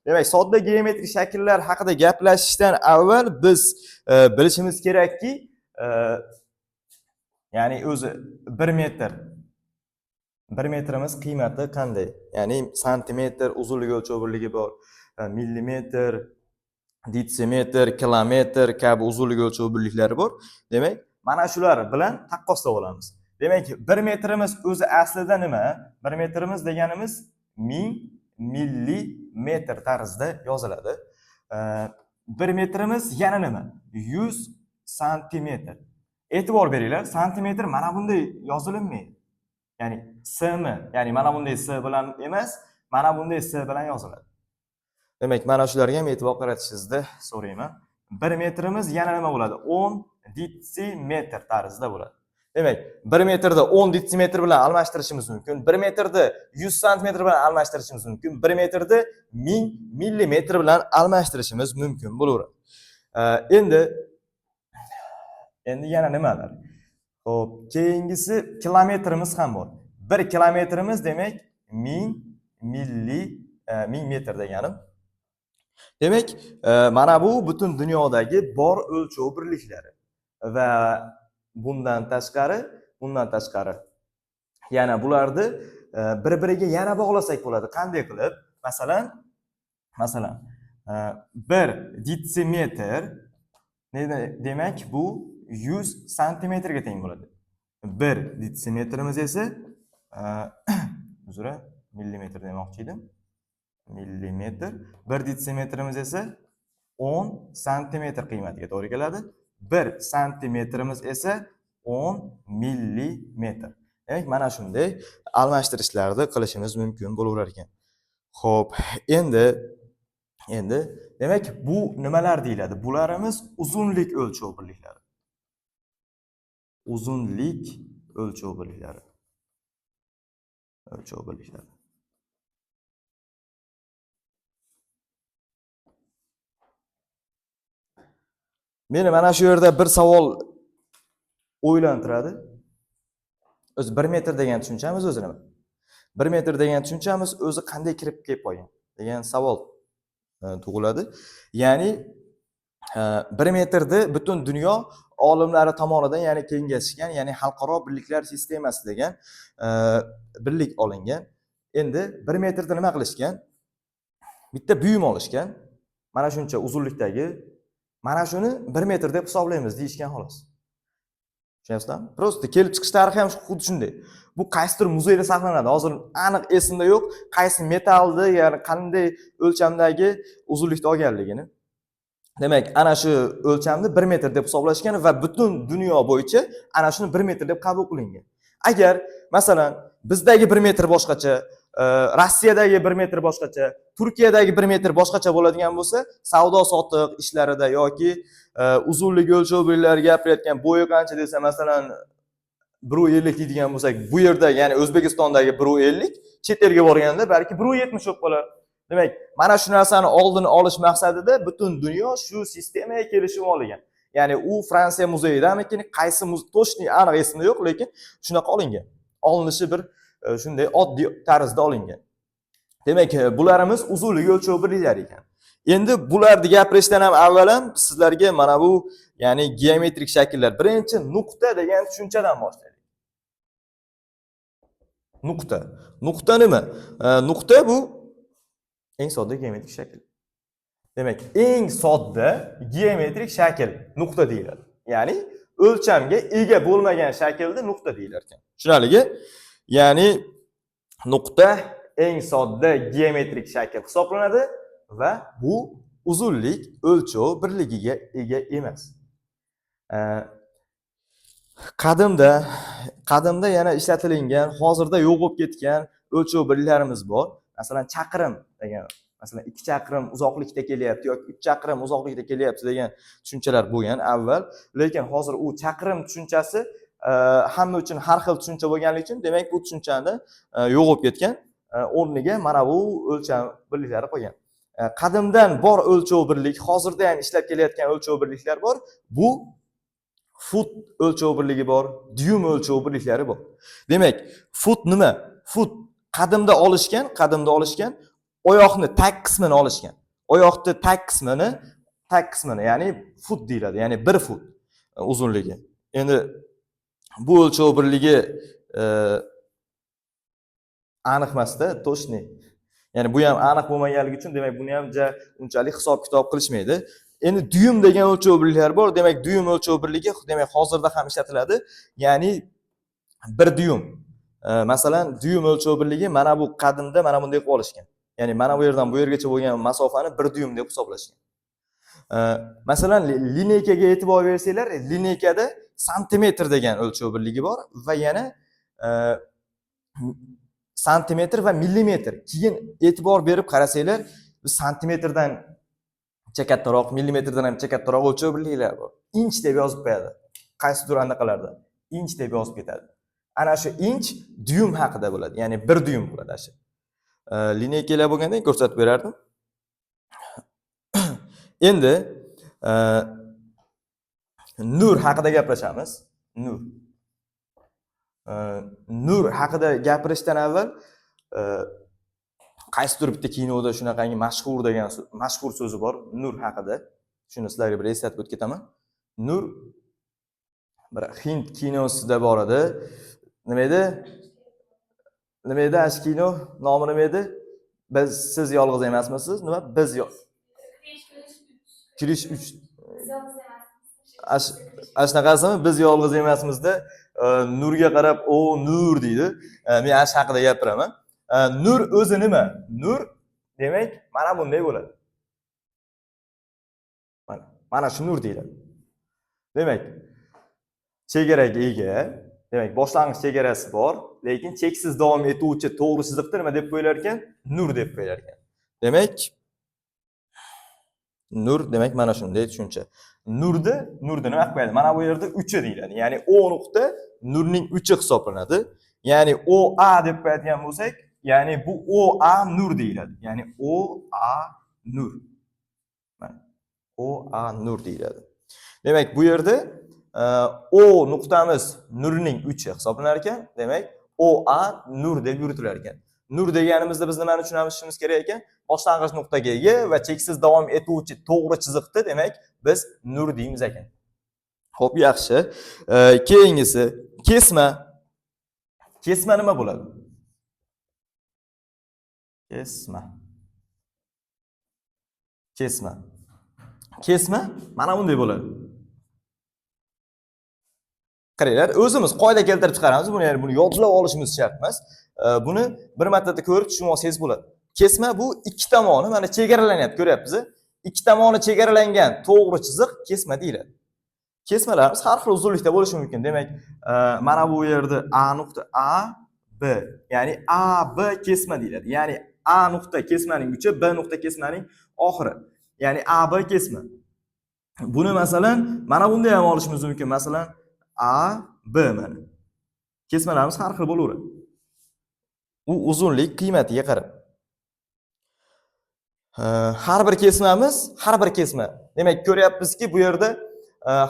Demak, sodda geometrik shakllar haqida gaplashishdan avval biz bilishimiz kerakki, ya'ni o'zi 1 metr, 1 metrimiz qiymati qanday? Ya'ni santimetr uzunlik o'lchov birligi bor, millimetr, detsimetr, kilometr kabi uzunlik o'lchov birliklari bor. Demak, mana shular bilan taqqoslab olamiz. Demak, 1 metrimiz o'zi aslida nima? 1 metrimiz deganimiz 1000 millimetr tarzida yoziladi. 1 metrimiz yana nima? 100 santimetr. E'tibor beringlar, santimetr mana bunday yozilinmaydi. Ya'ni sm, ya'ni mana bunday s bilan emas, mana bunday s bilan yoziladi. Demak, mana shularga ham e'tibor qaratishingizni so'rayman. 1 metrimiz yana nima bo'ladi? 10 detsimetr tarzida bo'ladi. Demak, 1 metrda 10 detsimetr bilan almashtirishimiz mumkin. 1 metrda 100 santimetr bilan almashtirishimiz mumkin. 1 metrda 1000 millimetr bilan almashtirishimiz mumkin bo'laveradi. Endi yana nimalar? Xo'p, keyingisi kilometrimiz ham bor. 1 kilometrimiz demak 1000 1000 metr deganim. Demak, mana bu butun dunyodagi bor o'lchov birliklari va bundan tashqari yana bularni bir-biriga yana bog'lasak bo'ladi. Qanday qilib? Masalan, 1 detsimetr demak bu 100 santimetrga teng bo'ladi. 1 detsimetrimiz esa, uzr, millimetr demoqchi edim. Millimetr. 1 detsimetrimiz esa 10 santimetr qiymatiga to'g'ri keladi. 1 santimetrimiz esa 10 millimetr. Demak, mana shunday almashtirishlarni qilishimiz mumkin bo'laverar ekan. Xo'p, endi demak bu nimalar deyiladi? Bularimiz uzunlik o'lchov birliklari. Uzunlik o'lchov birliklari. O'lchov birliklari. Meni mana shu yerda bir savol o'ylantiradi. O'zi 1 metr degan tushunchamiz o'zi nima? 1 metr degan tushunchamiz o'zi qanday kirib kelib qolgan degan savol tug'iladi. Ya'ni 1 metrni butun dunyo olimlari tomonidan, ya'ni kengashgan, ya'ni xalqaro birliklar sistemasi degan birlik olingan. Endi 1 metrda nima qilishgan? Bitta buyum olishgan. Mana shuncha uzunlikdagi, mana shuni 1 metr deb hisoblaymiz deyishgan xolos. Tushunyapsizlarmi? Prosta kelib chiqish tarixi ham xuddi shunday. Bu qaysidir muzeyda saqlanadi. Hozir aniq esimda yo'q, qaysi metallni, ya'ni qanday o'lchamdagi uzunlikda olganligini. Demak, ana shu o'lchamni 1 metr deb hisoblashgan va butun dunyo bo'yicha ana shuni 1 metr deb qabul qilingan. Agar masalan bizdagi 1 metr boshqacha, Rossiyadagi 1 metr boshqacha, Turkiyadagi 1 metr boshqacha bo'ladigan bo'lsa, savdo sotiq ishlarida yoki uzunlik o'lchov birliklari gapirayotgan bo'yi qancha desa, masalan 1.50 deydigan bo'lsak, bu yerda, ya'ni O'zbekistondagi 1.50 chet elga borganda balki 1.70 bo'lib qolar. Demak, mana shu narsani oldini olish maqsadida butun dunyo shu sistemaga kelishib olgan. Ya'ni u Fransiya muzeyidamikin, qaysi to'shni aniq esimda yo'q, lekin shunaqa olingan. Olinishi bir shunday oddiy tarzda olingan. Demak, bularimiz uzunlik o'lchov birliklari ekan. Endi bularni gapirishdan ham avval ham sizlarga mana bu, ya'ni geometrik shakllar, birinchi nuqta degan tushunchadan boshlaylik. Nuqta. Nuqta nima? Nuqta bu eng sodda geometrik shakl. Demak, eng sodda geometrik shakl nuqta deyiladi. Ya'ni o'lchamga ega bo'lmagan shaklda nuqta deyilar ekan. Tushunarligi? Ya'ni nuqta eng sodda geometrik shakl hisoblanadi va bu uzunlik o'lchov birligiga ega emas. Qadimda yana ishlatilingan, hozirda yo'q bo'lib ketgan o'lchov birliklarimiz bor. Masalan, chaqirim degan, masalan 2 chaqirim uzoqlikda kelyapti yoki 3 chaqirim uzoqlikda kelyapti degan tushunchalar bo'lgan avval, lekin hozir u chaqirim tushunchasi hamma uchun har xil tushuncha bo'lganligi uchun, demak bu tushunchani yo'q bo'lib ketgan, o'rniga mana bu o'lcham birliklari qo'ygan. Qadimdan bor o'lchov birlik, hozirda ham ishlab kelayotgan o'lchov birliklar bor. Bu fut o'lchov birligi bor, dyum o'lchov birliklari bor. Demak, fut nima? Fut qadimda olishgan Oyoqni tag qismini olishgan. Oyoqni tag qismini, ya'ni fut deyiladi, ya'ni 1 fut uzunligi. Endi bu o'lchov birligi aniq emasda, точный. Ya'ni bu ham aniq bo'lmaganligi uchun, demak, buni ham ja unchalik hisob kitob qilishmaydi. Endi dyum degan o'lchov birliklar bor. Demak, dyum o'lchov birligi, demak, hozirda ham ishlatiladi. Ya'ni 1 dyum. Masalan, dyum o'lchov birligi mana bu qadimda mana bunday qilib olishgan. Ya'ni mana bu yerdan bu yergacha bo'lgan masofani 1 dyum deb hisoblashgan. Masalan, lineykaga e'tibor bersanglar, lineykada santimetr degan o'lchov birligi bor va yana santimetr va millimetr. Keyin e'tibor berib qarasanglar, biz santimetrdan kattaroq, millimetrdan ham kattaroq o'lchov birliklari bor. Inch deb yozib qo'yadi. Qaysidir anaqalarda inch deb yozib ketadi. Ana shu inch dyum haqida bo'ladi, ya'ni 1 dyum bo'ladi shu. Lineykalar bo'lganda ko'rsatib berardim. Endi nur haqida gaplashamiz. Nur. Nur haqida gapirishdan avval qaysidir bitta kinoda shunaqangi mashhur degan mashhur so'zi bor nur haqida. Shuni sizlarga bir eslatib o'tib ketaman. Nur bir hind kinosida bor edi. Nima edi? Nima edi shu kino? Nomi nima edi? Biz, siz yolg'iz emasmisiz? Nima? Biz Kirish 3. Shunaqasimi? Biz yolg'iz emasmizda nurga qarab o nur deydi. Men ana shu haqida gapiraman. Nur o'zi nima? Nur demak mana bunday bo'ladi. Mana shu nur deyiladi. Demak, chegaraga ega, demak, boshlang'ich chegarasi bor, lekin cheksiz davom etuvchi to'g'ri chiziqni nima deb qo'yilar ekan? Nur deb qo'yilar ekan. Demak, nur demak mana shunday tushuncha. Nurni nima qilib qo'yadi? Mana bu yerda uchi deyiladi. Ya'ni O nuqta nurning uchi hisoblanadi. Ya'ni OA deb qo'yadigan bo'lsak, ya'ni bu OA nur deyiladi. Ya'ni OA nur. Mana OA nur deyiladi. Demak, bu yerda O nuqtamiz nurning uchi hisoblanar ekan. Demak, OA nur deb yuritilar ekan. Nur deganimizda biz nimani tushunishimiz kerak ekan? Boshlang'ich nuqtaga ega va cheksiz davom etuvchi to'g'ri chiziqni, demak, biz nur deymiz ekan. Xo'p, yaxshi. Keyingisi kesma. Kesma nima bo'ladi? Kesma. Kesma. Kesma mana bunday bo'ladi. Qaranglar, o'zimiz qoida keltirib chiqaramiz. Buni, ya'ni buni yodlab olishimiz shart emas. Buni bir martada ko'rib tushunib olsangiz bo'ladi. Kesma bu ikki tomoni mana chegaralanyapti, ko'ryapsiz? Ikki tomoni chegaralangan to'g'ri chiziq kesma deyiladi. Kesmalarimiz har xil uzunlikda bo'lishi mumkin. Demak, mana bu yerda A nuqta A, B, ya'ni A B kesma deyiladi. Ya'ni A nuqta kesmaning uchi, B nuqta kesmaning oxiri. Ya'ni A B kesma. Buni masalan, mana bunday ham olishimiz mumkin. Masalan, A B mana. Kesmalarimiz har xil bo'laveradi. U uzunlik qiymatiga qarab. Har bir kesmamiz, har bir kesma. Demak, ko'ryapmizki, bu yerda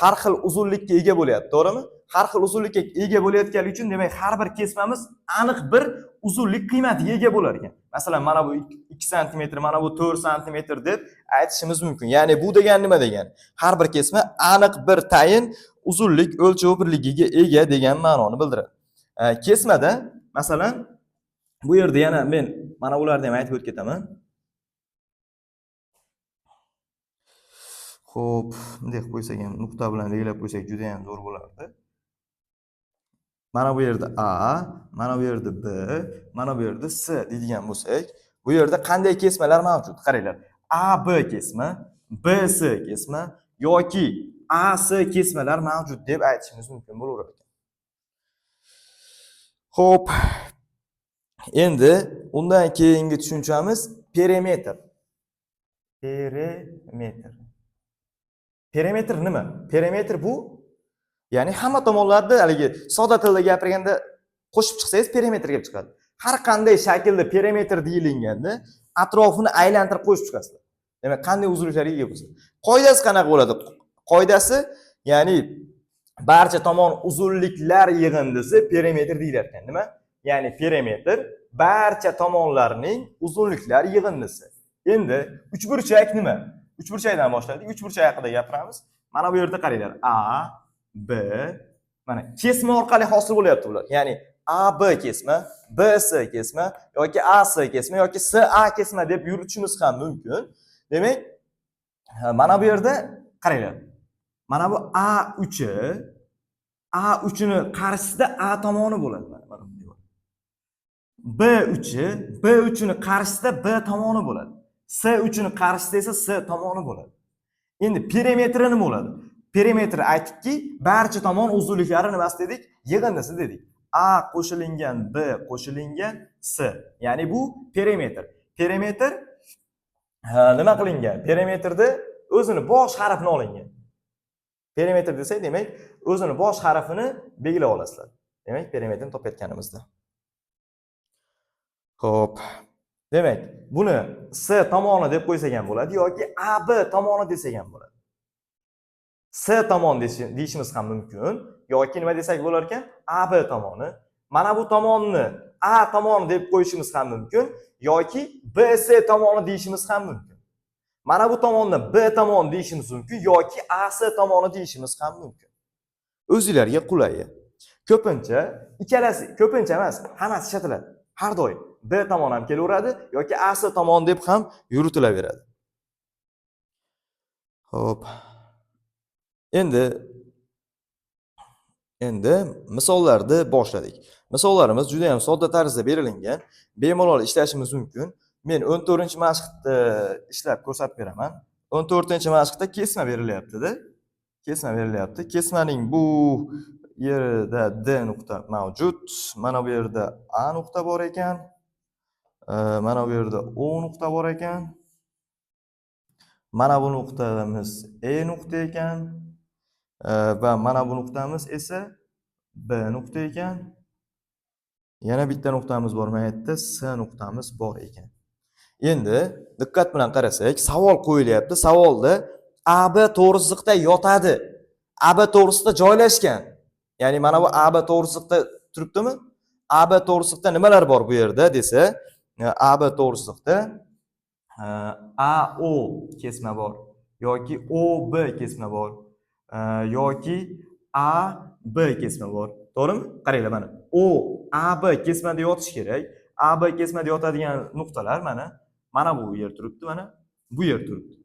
har xil uzunlikka ega bo'lyapti, to'g'rimi? Har xil uzunlikka ega bo'layotganligi uchun, demak, har bir kesmamiz aniq bir uzunlik qiymatiga ega bo'lar ekan. Masalan, mana bu 2 santimetr, mana bu 4 santimetr deb aytishimiz mumkin. Ya'ni bu degani nima degani? Har bir kesma aniq bir tayin uzunlik o'lchov birligiga ega degan ma'noni bildiradi. Kesmada, masalan, bu yerda yana men mana ularni ham aytib o'tib ketaman. Xo'p, bunday qilib qo'ysak ham, nuqta bilan belgilab qo'ysak juda ham zo'r bo'lardi. Mana bu yerda A, mana bu yerda B, mana bu yerda S deydigan bo'lsak, bu yerda qanday kesmalar mavjud? Qaranglar. A B kesma, B S kesma yoki A S kesmalar mavjud deb aytishimiz mumkin bo'laveradi ekan. Xo'p, endi undan keyingi tushunchamiz perimetr. Perimetr. Perimetr nima? Perimetr bu, ya'ni hamma tomonlarda, haligi sodda tilda gapirganda, qo'shib chiqsangiz perimetr kelib chiqadi. Har qanday shaklda perimetr deyilganda atrofini aylantirib qo'shib chiqasizlar. Demak, qanday uzunliklarga ega bo'lsa. Qoidasi qanaqa bo'ladi? Qoidasi, ya'ni barcha tomon uzunliklar yig'indisi perimetr deyilar ekan. Nima? Ya'ni perimetr Barcha tomonlarning uzunliklar yig'indisi. Endi uchburchak nima? Uchburchakdan boshladik. Uchburchak haqida gapiramiz. Mana bu yerda qaranglar. A, B, mana kesma orqali hosil bo'lyapti bular. Ya'ni AB kesma, BC kesma yoki AC kesma yoki SA kesma deb yuritishimiz ham mumkin. Demak, mana bu yerda qaranglar. Mana bu A3, A3 ni qarshisida A tomoni bo'ladi. Mana bunday bo'ladi. B3, B3 ni qarshisida B tomoni bo'ladi. S3 ni qarshisida esa S tomoni bo'ladi. Endi perimetri nima bo'ladi? Perimetr aytdikki, barcha tomon uzunliklari nimasi dedik? Yig'indisi dedik. A qo'shilingan B qo'shilingan S. Ya'ni bu perimetr. Perimetr nima qilingan? Perimetrda o'zini bosh harfini olingan. Perimetr desak, demak, o'zini bosh harfini belgilab olasizlar. Demak, perimetrni topayotganimizda. Xo'p. Demak, buni S tomoni deb qo'ysak ham bo'ladi yoki AB tomoni desak ham bo'ladi. S tomon deyishimiz ham mumkin yoki nima desak bo'lar ekan? AB tomoni. Mana bu tomonni A tomoni deb qo'yishimiz ham mumkin yoki BC tomoni deyishimiz ham mumkin. Mana bu tomonni B tomoni deyishimiz mumkin yoki AC tomoni deyishimiz ham mumkin. O'zinglarga qulayi. Ko'pincha ikkalasi, ko'pincha emas, hammasi ishlatiladi. Har doim B tomon ham kelaveradi yoki AC tomon deb ham yuritilaveradi. Xo'p. Endi misollarni boshladik. Misollarimiz juda ham sodda tarzda berilgan. Bemalol ishlashimiz mumkin. Men 14-mashqni ishlab ko'rsatib beraman. 14-mashqda kesma berilyapti-da. Kesma berilyapti. Kesmaning bu yerida D nuqta mavjud. Mana bu yerda A nuqta bor ekan. Mana bu yerda O nuqta bor ekan. Mana bu nuqtamiz E nuqta ekan. Va mana bu nuqtamiz esa B nuqta ekan. Yana bitta nuqtamiz bor, mana yerda S nuqtamiz bor ekan. Endi diqqat bilan qarasak, savol qo'yilyapti. Savolda AB to'g'ri chiziqda yotadi. AB to'g'ri chiziqda joylashgan. Ya'ni mana bu AB to'g'ri chiziqda turibdimi? AB to'g'ri chiziqda nimalar bor bu yerda desa, AB to'g'ri chiziqda AO kesma bor yoki OB kesma bor yoki AB kesma bor. To'g'rimi? Qaranglar, mana O AB kesmada yotishi kerak. AB kesmada yotadigan nuqtalar mana bu yer turibdi, mana bu yer turibdi.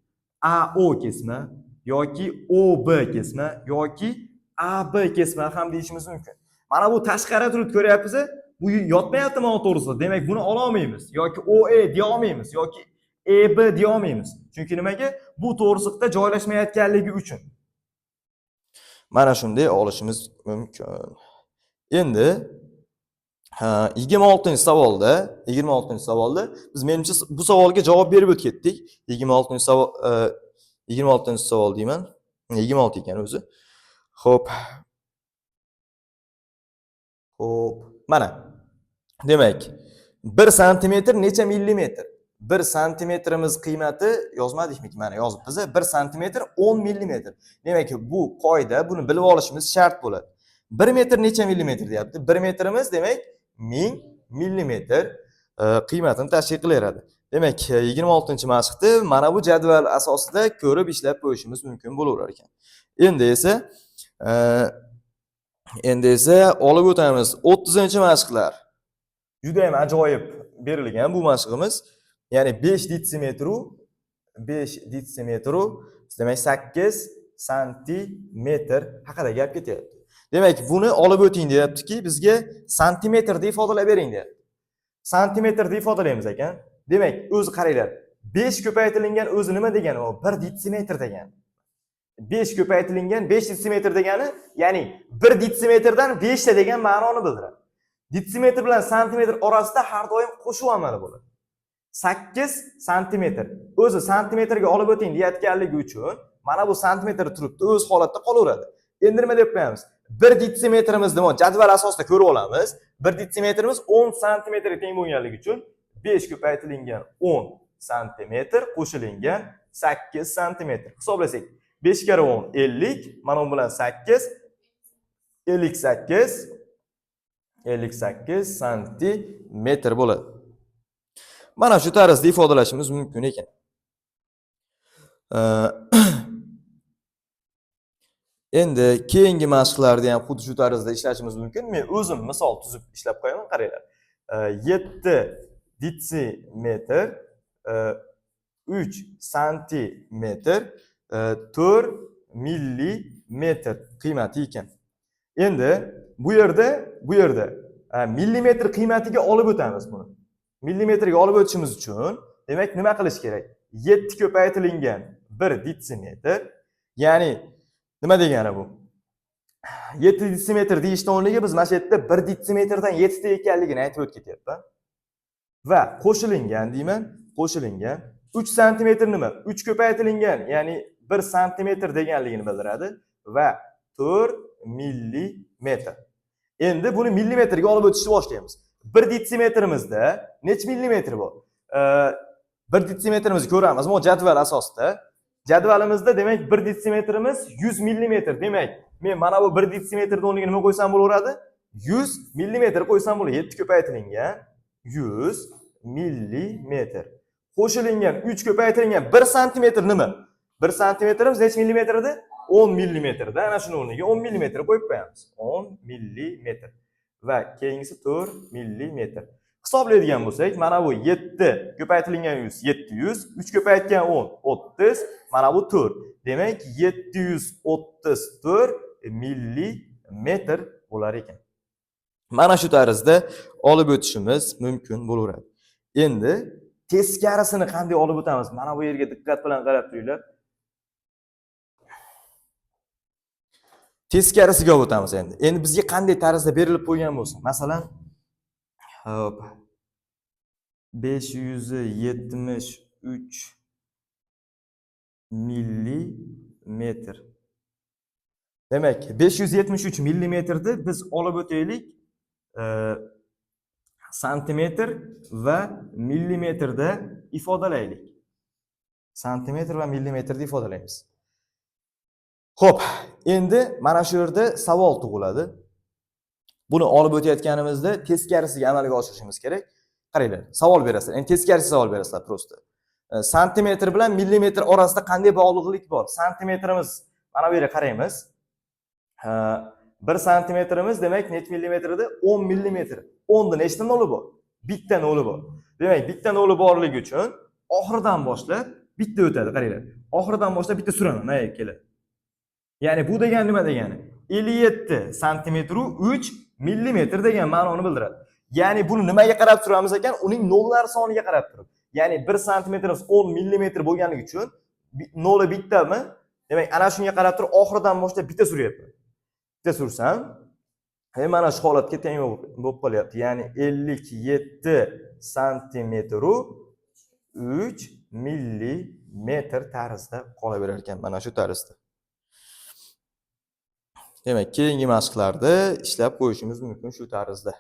AO kesma yoki OB kesma yoki AB kesma ham deyishimiz mumkin. Mana bu tashqari turibdi, ko'ryapsiz? Bu yotmayapti mana to'g'risida. Demak, buni ola olmaymiz yoki OE deya olmaymiz yoki EB deya olmaymiz. Chunki nimaga? Bu to'g'ri chiziqda joylashmayotganligi uchun. Mana shunday olishimiz mumkin. Endi 26-savolda, 26-savolda biz, menimcha, bu savolga javob berib o'tib ketdik. 26-savol, 26-savol deyman. 26 ekan o'zi. Xo'p. Xo'p, mana. Demak, 1 santimetr necha millimetr? 1 santimetrimiz qiymati yozmadikmi? Mana yozibmiz. 1 santimetr 10 millimetr. Demak, bu qoida, buni bilib olishimiz shart bo'ladi. 1 metr necha millimetr deyapti. 1 metrimiz, demak, 1000 millimetr qiymatini tashkil qilaveradi. Demak, 26-mashqni mana bu jadval asosida ko'rib ishlab qo'yishimiz mumkin bo'laverar ekan. Endi esa olib o'tamiz 30-mashqlar. Juda ham ajoyib berilgan bu mashqimiz. Ya'ni 5 detsimetru 5 detsimetru, demak, 8 santimetr haqida gap ketyapti. Demak, buni olib o'ting deyaptiki, bizga santimetrda ifodalab bering deyapti. Santimetrda ifodalaymiz ekan. Demak, o'zi qaranglar. 5 ko'paytirilgan o'zi nima degani u? 1 detsimetr degani. 5 ko'paytirilgan 5 detsimetr degani, ya'ni 1 detsimetrdan 5 ta degan ma'noni bildiradi. Detsimetr bilan santimetr orasida har doim qo'shuv amali bo'ladi. 8 santimetr. O'zi santimetrga olib o'ting deyayotganligi uchun mana bu santimetr turibdi, o'z holatda qolaveradi. Endi nima deb qo'yamiz? 1 detsimetrimiz nima? Jadval asosida ko'rib olamiz. 1 detsimetrimiz 10 santimetrga teng bo'lganligi uchun 5 ko'paytirilgan 10 santimetr qo'shilingan 8 santimetr. Hisoblasak, 5 karra 10 50, mana bu bilan 8 58. 58 santimetr bo'ladi. Mana shu tarzda ifodalashimiz mumkin ekan. Endi keyingi mashqlarda ham xuddi shu tarzda ishlashimiz mumkin. Men o'zim misol tuzib ishlab qo'yaman, qaranglar. 7 detsimetr, 3 santimetr, 4 millimetr qiymati ekan. Endi bu yerda millimetr qiymatiga olib o'tamiz buni. Millimetrga olib o'tishimiz uchun demak nima qilish kerak? 7 ko'paytirilgan 1 detsimetr, ya'ni nima degani bu? 7 detsimetr deyishdan o'rniga biz mana shu yerda 1 detsimetrdan 7 ta ekanligini aytib o'tib ketyapman. Va qo'shilingan deyman, qo'shilingan 3 santimetr nima? 3 ko'paytirilgan, ya'ni 1 santimetr deganligini bildiradi va 4 millimetr. Endi buni millimetrga olib o'tishni boshlaymiz. 1 detsimetrimizda necha millimetr bor? 1 detsimetrimizni ko'ramiz, bu jadval asosida. Jadvalimizda demak 1 detsimetrimiz 100 millimetr. Demak, men mana bu 1 detsimetrni o'rniga nima qo'ysam bo'laveradi? 100 millimetr qo'ysam bo'ladi. 7 ko'paytirilgan 100 millimetr. Qo'shilingan 3 ko'paytirilgan 1 santimetr nima? 1 santimetrimiz necha millimetr edi? 10 millimetrda. Ana shuni o'rniga 10 millimetr qo'yib qo'yamiz. 10 millimetr. Va keyingisi 4 millimetr. Hisoblaydigan bo'lsak, mana bu 7 ko'paytirilgan 100 700, 3 ko'paytgan 10 30, mana bu 4. Demak, 734 millimetr bo'lar ekan. Mana shu tarzda olib o'tishimiz mumkin bo'laveradi. Endi teskarisini qanday olib o'tamiz? Mana bu yerga diqqat bilan qarab turinglar. Teskarisiga olib o'tamiz endi. Endi bizga qanday tarzda berilib qo'ygan bo'lsa, masalan, hop, 573 millimetr. Demak, 573 millimetrni biz olib o'taylik, santimetr va millimetrda ifodalaylik. Santimetr va millimetrda ifodalaymiz. Xo'p, endi mana shu yerda savol tug'iladi. Buni olib o'tayotganimizda teskarisiga amalga oshirishimiz kerak. Qaranglar, savol berasizlar. Endi teskarisi savol berasizlar prosta. Santimetr bilan millimetr orasida qanday bog'liqlik bor? Santimetrimiz, mana bu yerga qaraymiz. 1 santimetrimiz demak necha millimetr edi? 10 millimetr. 10 da nechta noli bor? Bitta noli bor. Demak, bitta noli borligi uchun oxiridan boshlab bitta o'tadi, qaranglar. Oxiridan boshlab bitta suraman, mana yerga keladi. Ya'ni bu degani nima degani? 57 santimetr 3 millimetr degan ma'noni bildiradi. Ya'ni buni nimaga qarab turamiz ekan? Uning nollar soniga qarab turib. Ya'ni 1 santimetrimiz 10 millimetr bo'lganligi uchun noli bittami? Demak, ana shunga qarab turib oxiridan boshlab bitta suryapman. Bitta sursam, mana shu holatga teng bo'lib qolyapti. Ya'ni 57 santimetr 3 millimetr tarzda qolaverar ekan, mana shu tarzda. Demak, keyingi mashqlarda ishlab qo'yishimiz mumkin shu tarzda.